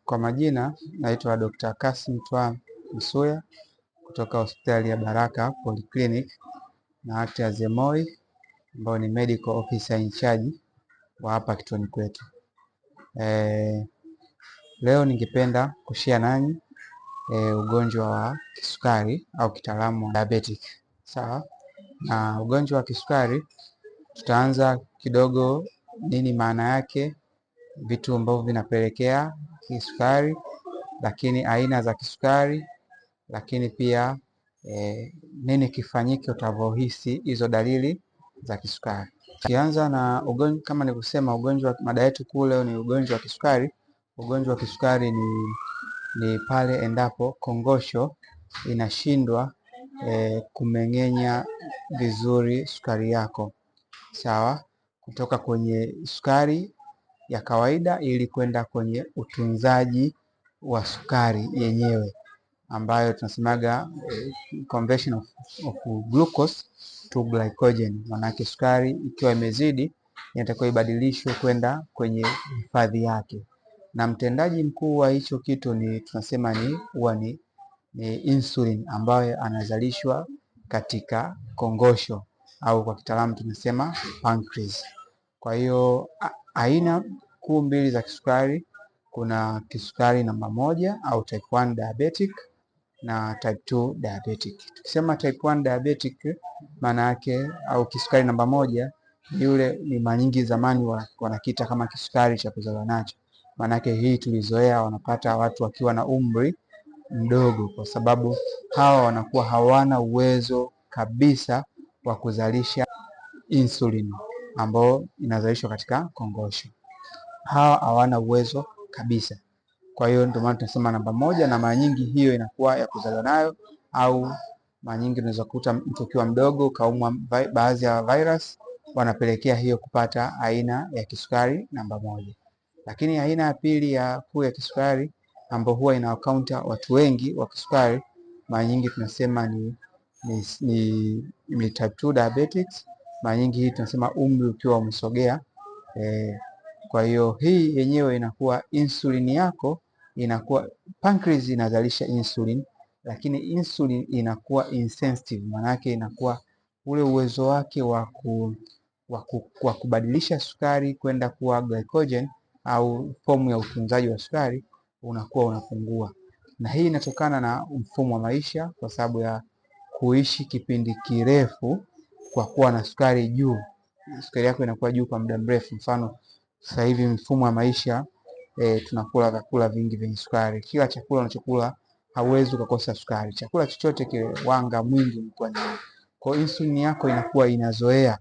Kwa majina naitwa Dr. Kassim Twa Msuya kutoka hospitali ya Baraka Polyclinic na act as a MOI ambayo ni medical officer in charge wa hapa kituoni kwetu. Leo ningependa kushare nanyi ugonjwa wa kisukari au kitaalamu diabetic. Sawa? Na ugonjwa wa kisukari tutaanza kidogo nini maana yake, vitu ambavyo vinapelekea kisukari, lakini aina za kisukari, lakini pia nini kifanyike utavyohisi hizo dalili za kisukari. Tukianza na ugonjwa, kama nilivyosema, ugonjwa, mada yetu kuu leo ni ugonjwa wa kisukari. Ugonjwa wa kisukari ni pale endapo kongosho inashindwa kumeng'enya vizuri sukari yako, sawa, kutoka kwenye sukari ya kawaida ili kwenda kwenye utunzaji wa sukari yenyewe ambayo tunasemaga conversion of glucose to glycogen. Maanake sukari ikiwa imezidi inatakiwa ibadilishwe kwenda kwenye hifadhi yake, na mtendaji mkuu wa hicho kitu ni tunasema ni huwa ni insulin ambayo anazalishwa katika kongosho au kwa kitaalamu tunasema pancreas. Kwa hiyo aina kuu mbili za kisukari, kuna kisukari namba 1 au type 1 diabetic na type 2 diabetic. Tukisema type 1 diabetic maana yake au kisukari namba 1 yule ni mara nyingi zamani wanakiita kama kisukari cha kuzaliwa nacho. Maana yake hii tulizoea wanapata watu wakiwa na umri mdogo, kwa sababu hawa wanakuwa hawana uwezo kabisa wa kuzalisha insulin ambayo inazalishwa katika kongosho. Hawa hawana uwezo kabisa. Kwa hiyo ndio maana tunasema namba 1, na mara nyingi hiyo inakuwa ya kuzaliwa nayo, au mara nyingi unaweza kukuta mtu ukiwa mdogo kaumwa baadhi ya virus wanapelekea hiyo kupata aina ya kisukari namba 1. Lakini aina ya pili ya kuu ya kisukari ambayo huwa ina counter watu wengi wa kisukari mara nyingi tunasema ni type 2 diabetics. Mara nyingi hii tunasema umri ukiwa umesogea. Kwa hiyo hii yenyewe inakuwa insulin yako inakuwa, pancreas inazalisha insulin, lakini insulin inakuwa insensitive. Maana yake inakuwa ule uwezo wake wa kubadilisha sukari kwenda kuwa glycogen au fomu ya utunzaji wa sukari unakuwa unapungua. Na hii inatokana na mfumo wa maisha, kwa sababu ya kuishi kipindi kirefu kwa kuwa na sukari juu. Sukari yako inakuwa juu kwa muda mrefu. Mfano sasa hivi mfumo wa maisha tunakula vyakula vingi vyenye sukari. Kila chakula unachokula hauwezi ukakosa sukari. Chakula chochote kile, wanga mwingi unakuwa ni. Kwa hiyo insulin yako inakuwa inazoea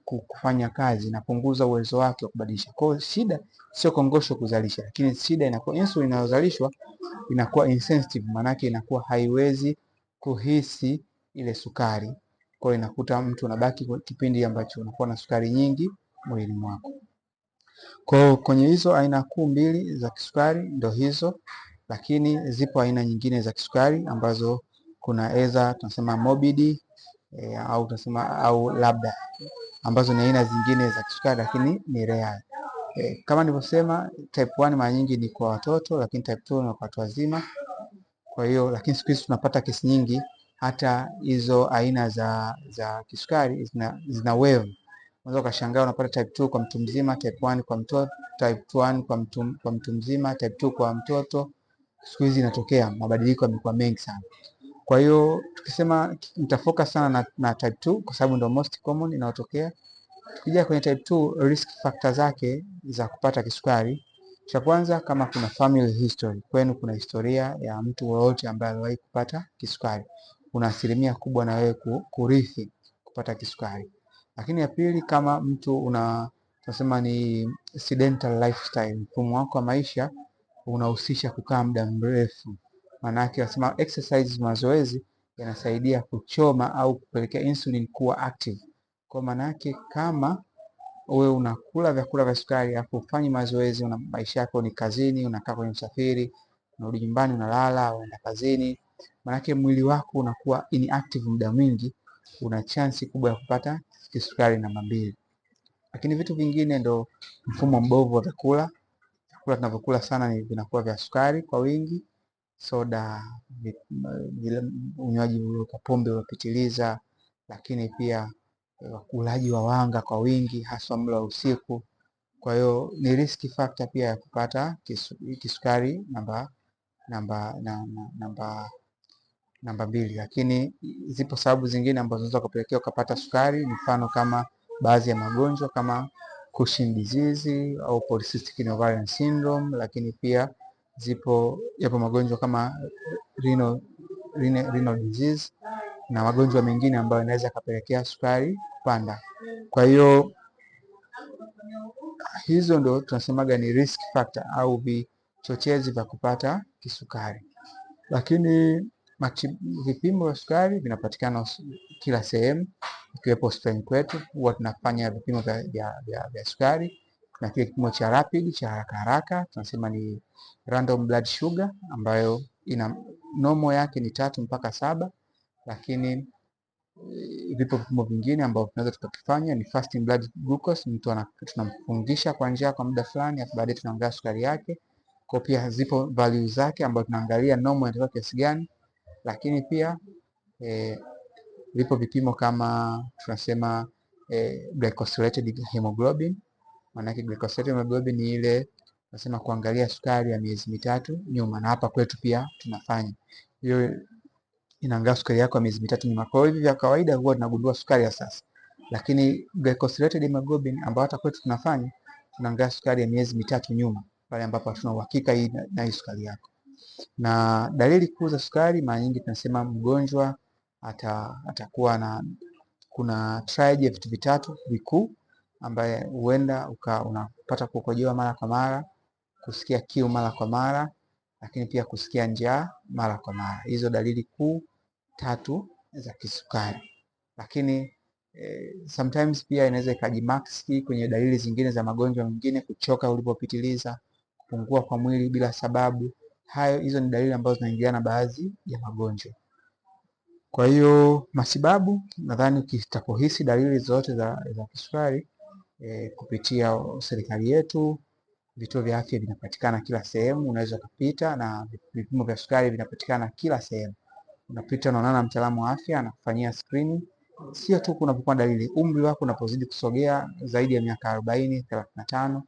kufanya kazi, inapunguza uwezo wake wa kubadilisha. Kwa hiyo shida sio kongosho kuzalisha, lakini shida inakuwa insulin inayozalishwa inakuwa insensitive, maana yake inakuwa haiwezi kuhisi ile sukari. Kwa hiyo inakuta mtu unabaki kwa kipindi ambacho unakuwa na sukari nyingi mwilini mwako. Kwa hiyo kwenye hizo aina kuu mbili za kisukari ndo hizo, lakini zipo aina nyingine za kisukari ambazo kuna eza tunasema morbid au tunasema au labda ambazo ni aina zingine za kisukari lakini ni rare. Kama nilivyosema type 1 mara nyingi ni kwa watoto, lakini type 2 ni kwa watu wazima. Kwa hiyo lakini siku hizi tunapata kesi nyingi hata hizo aina za kisukari zina wave. Unaweza ukashangaa unapata type 2 kwa mtu mzima, type 1 kwa mtoto, type 1 kwa mtu mzima, type 2 kwa mtoto. Siku hizi inatokea, mabadiliko yamekuwa mengi sana. Kwa hiyo tukisema nitafocus sana na type 2 kwa sababu ndio most common inayotokea. Tukija kwenye type 2, risk factor zake za kupata kisukari, cha kwanza kama kuna family history, kwenu kuna historia ya mtu wowote ambaye aliwahi kupata kisukari, kuna asilimia kubwa na wewe kurithi kupata kisukari. Lakini ya pili, kama mtu una tunasema ni sedentary lifestyle, mfumo wako wa maisha unahusisha kukaa muda mrefu. Maana yake wanasema exercise, mazoezi yanasaidia kuchoma au kupelekea insulin kuwa active. Kwa maana yake kama wewe unakula vyakula vya sukari alafu hufanyi mazoezi, una maisha yako ni kazini, unakaa kwenye usafiri, unarudi nyumbani unalala, unaenda kazini, maana yake mwili wako unakuwa inactive muda mwingi, una chance kubwa ya kupata kisukari namba 2. Lakini vitu vingine ndo mfumo mbovu wa vyakula, Vyakula tunavyokula sana ni vinakuwa vya sukari kwa wingi, soda, unywaji wa pombe uliopitiliza, lakini pia ulaji wa wanga kwa wingi haswa mlo wa usiku. Kwa hiyo ni risk factor pia ya kupata kisukari namba 2. Lakini zipo sababu zingine ambazo zinaweza kupelekea ukapata sukari, mfano kama baadhi ya magonjwa kama Cushing disease au polycystic ovarian syndrome, lakini pia yapo magonjwa kama renal disease na magonjwa mengine ambayo yanaweza kapelekea sukari kupanda. Kwa hiyo hizo ndo tunasemaga ni risk factor au vichochezi vya kupata kisukari. Lakini vipimo vya sukari vinapatikana kila sehemu, ikiwepo hospitalini kwetu huwa tunafanya vipimo vya sukari. Kuna kile kipimo cha rapid cha haraka haraka, tunasema ni random blood sugar, ambayo ina normal yake ni 3 mpaka 7. Lakini vipo vipimo vingine ambavyo tunaweza tukakifanya ni fasting blood glucose. Mtu tunamfungisha kwa njaa kwa muda fulani, alafu baadaye tunaangalia sukari yake. Kwa pia zipo values zake ambazo tunaangalia normal inatoka kiasi gani. Lakini pia vipo vipimo kama tunasema glycosylated hemoglobin. Maana yake glycosylated hemoglobin ni ile tunasema kuangalia sukari ya miezi 3 nyuma, na hapa kwetu pia tunafanya hiyo, inaangalia sukari yako ya miezi 3 nyuma. Kwa hiyo hivi vya kawaida huwa tunagundua sukari ya sasa, lakini glycosylated hemoglobin ambayo hata kwetu tunafanya, tunaangalia sukari ya miezi 3 nyuma, pale ambapo hatuna uhakika hii na hii sukari yako. Na dalili kuu za sukari mara nyingi tunasema mgonjwa atakuwa na, kuna triad ya vitu vitatu vikuu, ambaye huenda unapata kukojoa mara kwa mara, kusikia kiu mara kwa mara, lakini pia kusikia njaa mara kwa mara. Hizo dalili kuu 3 za kisukari. Lakini sometimes pia inaweza ikajimaski kwenye dalili zingine za magonjwa mengine, kuchoka ulipopitiliza, kupungua kwa mwili bila sababu. Hizo ni dalili ambazo zinaingiliana na baadhi ya magonjwa. Kwa hiyo matibabu, nadhani ukitapohisi dalili zote za kisukari, kupitia serikali yetu, vituo vya afya vinapatikana kila sehemu, unaweza kupita, na vipimo vya sukari vinapatikana kila sehemu. Unapita, unaonana na mtaalamu wa afya, anakufanyia screening. Sio tu kunapokuwa dalili, umri wako unapozidi kusogea zaidi ya miaka 40, 35,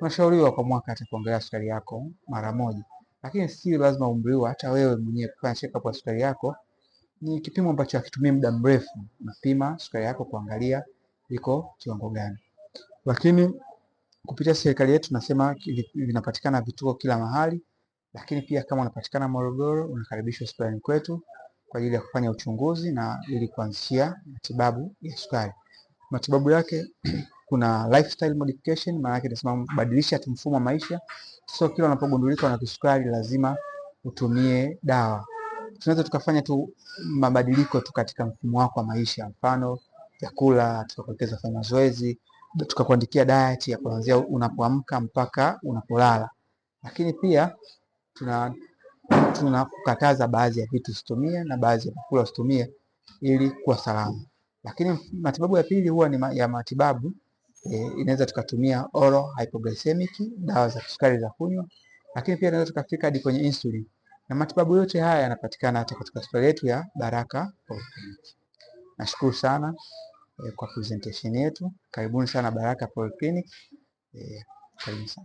unashauriwa kwa mwaka hata kuangalia sukari yako mara moja. Lakini si lazima umri huo, hata wewe mwenyewe kufanya check up ya sukari yako ni kipimo ambacho hakitumii muda mrefu. Unapima sukari yako kuangalia iko kiwango gani. Lakini kupitia serikali yetu tunasema vinapatikana vituo kila mahali. Lakini pia kama unapatikana Morogoro, unakaribishwa hospitalini kwetu kwa ajili ya kufanya uchunguzi na ili kuanzishia matibabu ya sukari. Matibabu yake kuna lifestyle modification, maana yake tunasema badilisha tu mfumo wa maisha. Sio kila unapogundulika una kisukari lazima utumie dawa. Tunaweza tukafanya tu mabadiliko tu katika mfumo wako wa maisha, mfano vyakula, tukakuelekeza kufanya mazoezi, tukakuandikia diet ya kuanzia unapoamka mpaka unapolala. Lakini pia tunakukataza baadhi ya vitu usitumie na baadhi ya vyakula usitumie ili kuwa salama. Lakini matibabu ya pili huwa ni ya matibabu, inaweza tukatumia oral hypoglycemic, dawa za kisukari za kunywa, lakini pia inaweza tukafika hadi kwenye insulin. Na matibabu yote haya yanapatikana hata katika hospitali yetu ya Baraka Polyclinic. Nashukuru sana kwa presentation yetu. Karibuni sana Baraka Polyclinic. Karibuni sana.